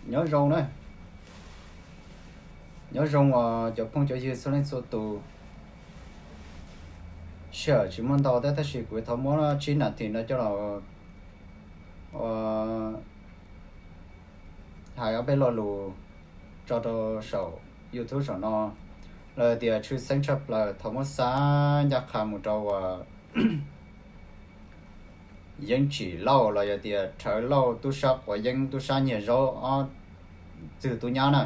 Nyob zoo na, nyob zoo os cov phooj cov ywg txhua leej txhua tus. Sij hawm tsis muaj ntau thiab tab sis kuv thov muab tsib nas this no coj los hais ob peb lo lus tso rau saum YouTube saum no. Lawv tias tshwj xeeb tshaj plaws thov muab xa ncaj qha mus rau uas Yeeb Tsim Lauj los yog tias Rhawv Lauj tub sab quav yeeb tub sab nyiag zaub ob txwg tub nyab na.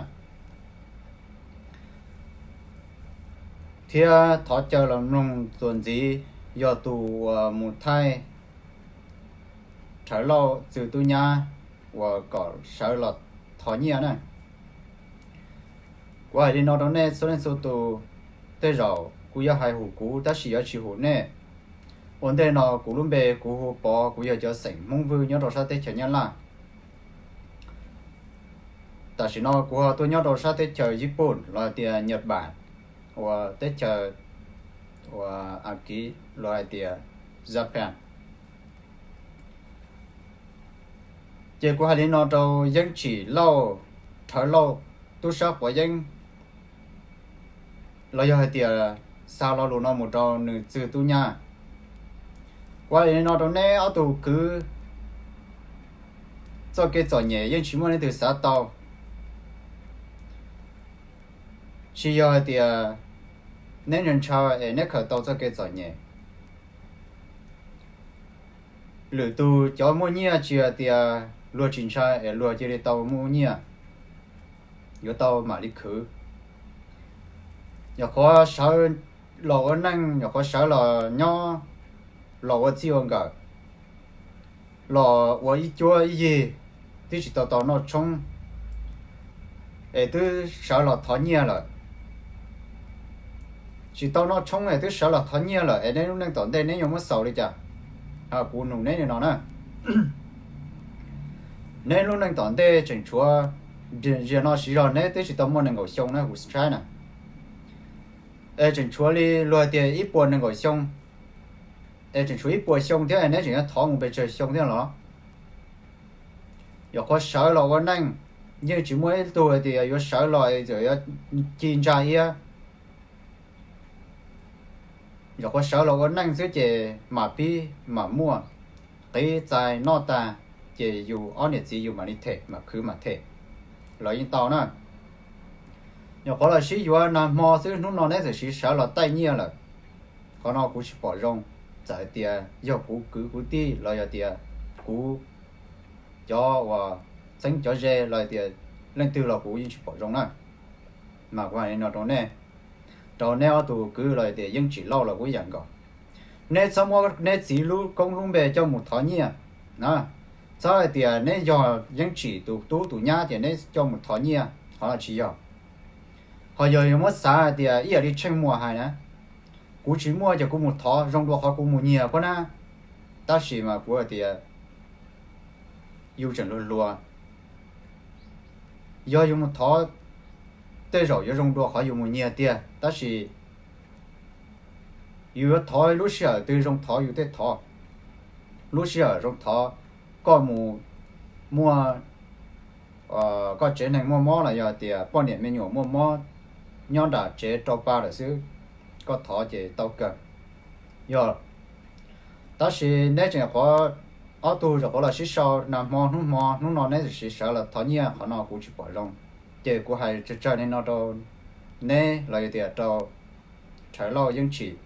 Thiab thov caw los mloog txuas ntxiv, yog tus uas mus thaij Rhawv Lauj txwg tub nyab uas kom sawv los thov nyiaj na. Kuv hais li no rau nej txhua leej txhua tus, tej zaum kuv yuav hais hum kuv tab sis yuav tsis hum nej. Ua ntej no kuv lub npe kuv hu Pov, kuv yog cov xeem Hmoob Vwj nyob rau sab teb chaws Nyab Laj. Tam sim no kuv ho tuaj nyob rau sab teb chaws Yij Pooj los hais tias Nyaj Pam, uas teb chaws uas Askiv los hais tias Japan. Ces kuv hais li no rau Yeeb Tsim Lauj, Rhawv Lauj tub sab quav yeeb, los yog hais tias xa lo lus no mus rau nws txwg tub nyab. Kuv hais li no rau neb ob tug kwv, txoj kev txom nyem yeej tsis muaj leej twg xav tau. Tsis yog hais tias neb ntshaw es neb khaws tau txoj kev txom nyem. Lwm tus cov muaj nyiaj tsis hais tias luag tsis ntshaw es luag cia li tau muaj nyiaj, yuav tau mam li khwv. Nyuam qhuav sawv los ua neej, nyuam qhuav sawv los nyob, los ua txij ua nkawm, los ua ib cuab ib yig, twb tsis tau tau noj tshoob es twb sawv los thov nyiaj lawm. Tsis tau noj tshoob es twb sawv los thov nyiaj lawm es neb lub neej tom ntej neb yuav muab xaus li cas? Kuv nug neb li no na. Neb lub neej tom ntej tseem tshuav, ziag no siv zog neb twb tsis tau muaj nees nkaum xyoo na kuv saib na. Es tseem tshuav li luag tias ib puas nees nkaum xyoo, es tseem tshuav ib puas xyoo thiab neb tseem yuav thov mus pes tsawg xyoo thiab los? Nyuam qhuav sawv los ua neej, yeej tsis muaj ib tug hais tias yuav sawv los txawm yuav ci ntsa iab. Nyuam qhuav sawv los ua neej xwb ces mam pib mam muaj, qiv txais noj tag, ces yus ob niam txiv yus mam li them mam khwv mam them los yeej tau na. Nyuam qhuav los sib yuav nag hmo xwb hnub no neb txawm siv sawv los taij nyiaj lawm. Qhov no kuv tsis pom zoo, txawm hais tias yog kuv kwv kuv tij los yog tias kuv cov uas txheeb cov ze los tias leej twg los kuv yeej tsis pom zoo na. Mas kuv hais li no rau nej, rau neb ob tug kwv los tias Yeeb Tsim Lauj los kuj ib yam nkaus. Neb txhob muab neb txiv lub koob lub npe coj mus thov nyiaj na. Txhob hais tias neb yog Yeeb Tsim tus tub tus nyab ces neb coj mus thov nyiaj, qhov no tsis yog. Ho yog yuav muab xav hais tias ib yam li Tsheej Muas hais na, kuv tsis muaj ces kuv mus thov zoo dua qhov kuv mus nyiag koj na. Tab sis mas kuv hais tias yus tseem hluas hluas, yog yus mus thov tej zaum yuav zoo dua qhov yus mus nyiag tiag, tab sis yus yuav thov lub sij hawm twg zoo thov yus thiaj thov. Lub sij hawm zoo thov, koj mus muaj, koj tsev neeg muaj mob los yog tias poj niam me nyuam muaj mob nyob nram tsev rau pa lawm xwb, koj thov ces tau kawg. Yog, tab sis neb tseem qhuav, ob tug tseem qhuav los sib sau nag hmo hnub hmo, hnub no neb txawm siv sawv los thov nyiaj, qhov no kuv tsis pom zoo. Ces kuv hais tsawg tsawg li no rau neb los yog tias rau Rhawv Lauj Yeeb Tsim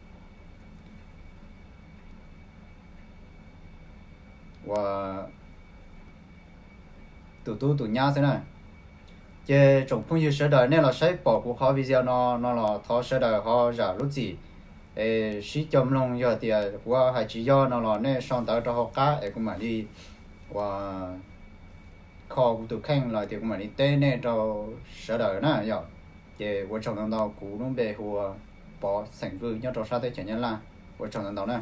uas tus tub tus nyab xwb na. Ces tsoom phooj ywg sawv daws nej los saib pom kuv qhov video no no los thov sawv daws ho zam lub txim es sib cog mloog, yog tias kuv hais tsis yog no los nej sau ntawv rau hauv qab es kuv mam li ua kho kuv tus kheej los tias kuv mam li teb nej rau sawv daws na yom. Ces ua tsaug ntau ntau, kuv lub npe hu ua Pov xeem Vwj nyob rau sab teb chaws Nyab Laj. Ua tsaug ntau ntau na.